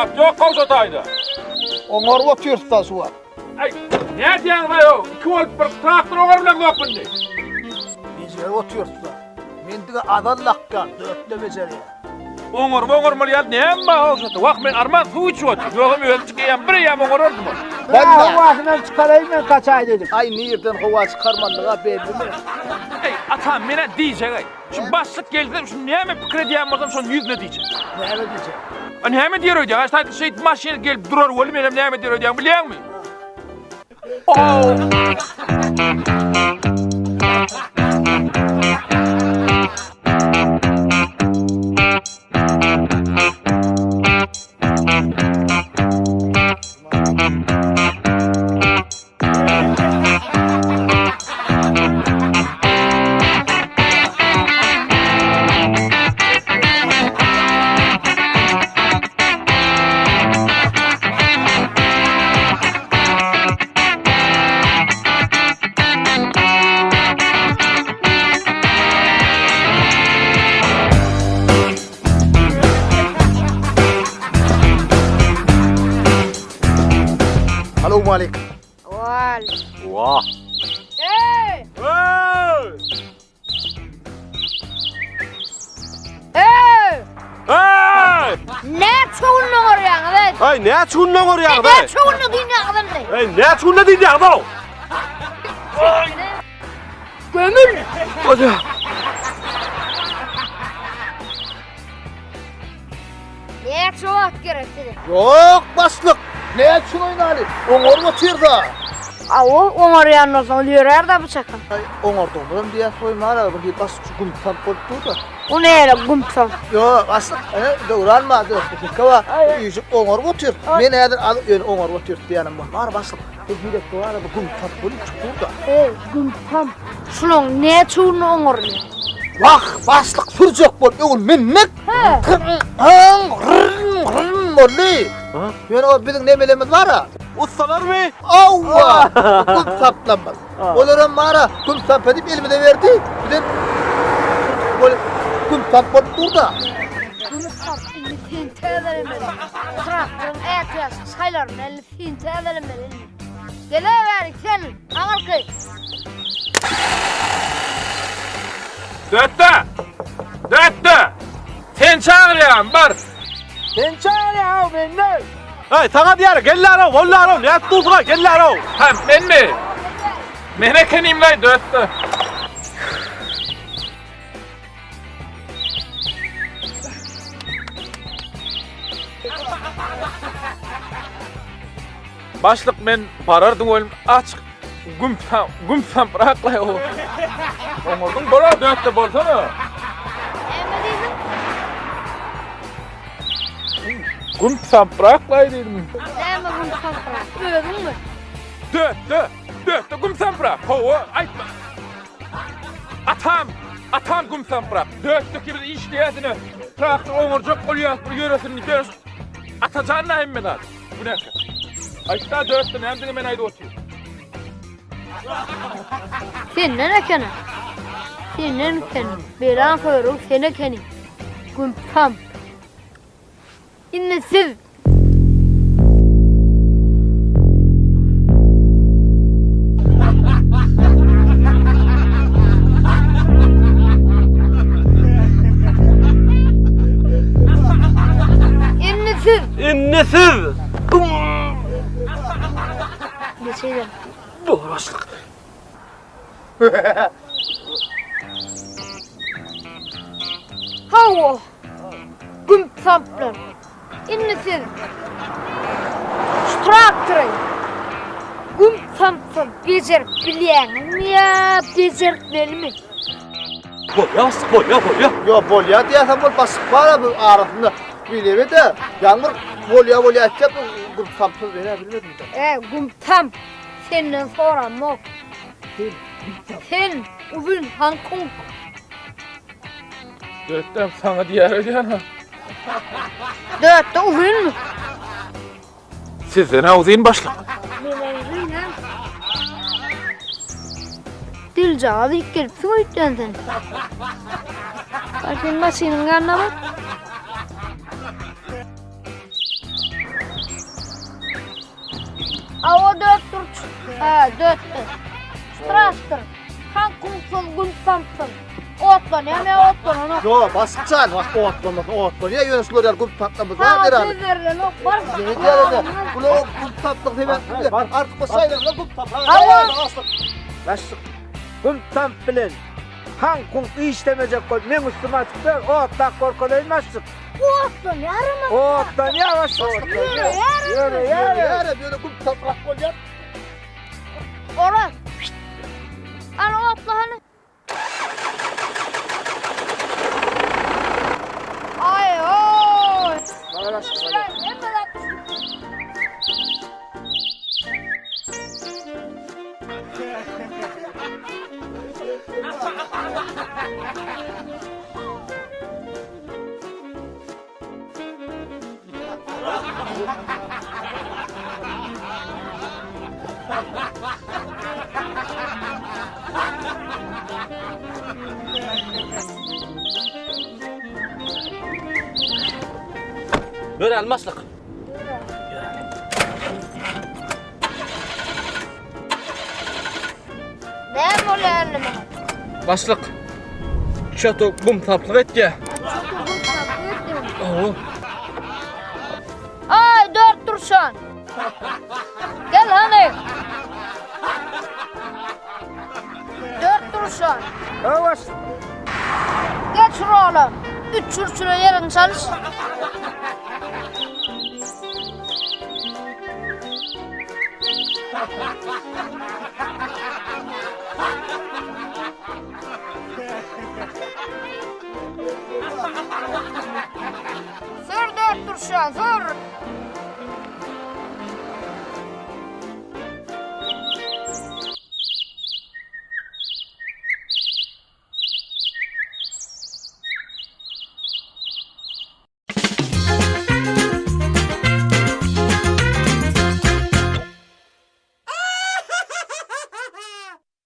zat ýok gowşa taýda. Oňaryp otyrys-da şu wagt. Aý, nädýäňiz-aý-ow, iki bolup bir traktor oňaryp bileňzok indi. Bejerip otyrys-da. Men diňe azal lakýan, dörtle bejerýän. Oňaryp oňarmaly ýaly näme bar gowşa? Wah, men arman suw içip otyryn. Ýogsam özüm çykaýan, bir eýýäm oňarardym ony. Walla. Howasynam çykaraýyn men kaçaý dedim. Aý, nirden howa çykarmalydygy-a bellimi? Eý, atam, men-ä diýjek-aý. Şu başlyk gelse, şu näme pikir edýän bolsam, şony ýüzüne diýjek. Näme diýjek? A näme diýer öýdýäň? Aý, şaýt şeýdip maşyn gelip durar weli, menem näme diýer öýdýäň, bilýäňmi? Salowmaleýkim. Wal. Wah. Ey! Hey! Ey! Hey! Ne çuğunlu oňarýaňyz, ey? Hey, näçe günde görýäňiz? Ne çuğunlu dünýäňiz indi? Hey, näçe günde diýýäňiz? Gömül! Hadi. Näçe wagt gerek size? Ýok, başlyk. Näçe oýnaly? Oňaryp otyr-da. Aw, oňarýan bolsaň ol ýörär-de bu çakan. Aý, oňardygymyzam diýýäs goýmara, bir hili başlyk şu güm-samp bolup dur-da. O näle güm-samp? Ýok, başlyk, ene, döwran bar, dörtde bar. Üýşüp oňaryp otyr. Men häzir az ýöne oňaryp otyr diýýänim bar. Bar başlyk, bu hile bar, bu güm-samp bolup dur-da. Eý, güm-samp. Şulaň näçe günde oňarylýar? Wah, başlyk sürjek bolup öwün minmek. He. Rrrn boldy. Ýöne o biziň nemelemiz bar-a. Ussalarmy? Awwa! Güm saplanmaz. Olaram bar-a, güm sap edip elimize berdi. Bizem bolup güm sap bolup dur-da. Güm sap indi sen täzelemeli. Traktoryň ätiýaçly şaýlaryny indi sen täzelemeli indi. Geleweri sen, aňyrky. Dötde! Dötde! Sen çagyrýan, bar. Sen çağırýaň menden. Hey, saňa diýýär, gel-lärow, bol-lärow, nätip dursuň-a, gel-lärow. Ha, menmi? Men ekenim-laý, dötde. Başlyk men barardym welin açyk gümsam gümsamraklaý o. Oňardyň bolar dörtde bolsana. Näme diýdiň? Gümsamraklaý diýdim. Näme gümsamprak? Özüňmi? Dörtde, dörtde gümsamprak. Hawa, aýtma. Atam, atam gümsamprak. Dörtdeki biz işleýäsine traktor oňarjak bolýas bir ýöresin diýip. Atajan da hemme zat. Bu näme? Aýtda dörtde näme diňe men aýdyp otyryn. Senden ekeni. Senden ekeni. Belan körüg sen ekeni. Gümpam. Indi siz Indi siz. Indi siz. Geçelim. Bor başlyk. Hawa. Güm samplar. Indi siz şu traktory güm sampsyz bejerip bilýäňizmi ýa bejertmelimi? Bolýa başlyk, bolýa, bolýa. Ýok, bolýa diýýäsem bol, başlyk bar-a bu arasynda. Bilebe-de, ýaňy bir bolýa bolýa aýtýar, bu güm sampsyz men-ä bilmedim-de. E, güm samp, senden soramok. Sen uzyn hankunk. Dörtdem saňa diýer öýdýän-ä. Dörtde uzynmy? Sizden-ä uzyn başlyk. Men uzyn ha. Diljagaz iýip gelipsiň öýtýän sen. Bar sen maşynyň ýanyna bar. Awa dört burç. Hä, dörtdür. Traktor. Han kumsuz, güm sampsyz. Otlanýar, men otlananok. Yo, basykjan, bak otlanmasyn, otlanýar, ýöne şular ýaly güm taplamaz. Saňa söz berilenok, bar. Ne diýerede? Bular güm taplyk sebäpli artyk bir şaýlarla güm taplar. Hawa. Başlyk güm tamp bilen han kum işlemejek bolup meň üstüme atyp ber, otlap görkezeýin başlyk. Otlanýarmy? Otlanýar başlyk. Ýöreýär. Ýöreýär. Ýöreýär, ýöne güm taplak bolýar. Oraz. Ana otla hany. Ay oy. Hemme zat Ýöräli başlyk. Näme bolýar indi muňa? Başlyk. Çato gum taplyk etýä. Owo. Ay dört durşan. Gel hany. Dört durşan. Ha başlyk. Geç oğlum. Üç çürçüre yerin çalış. Sür dört durşan sür.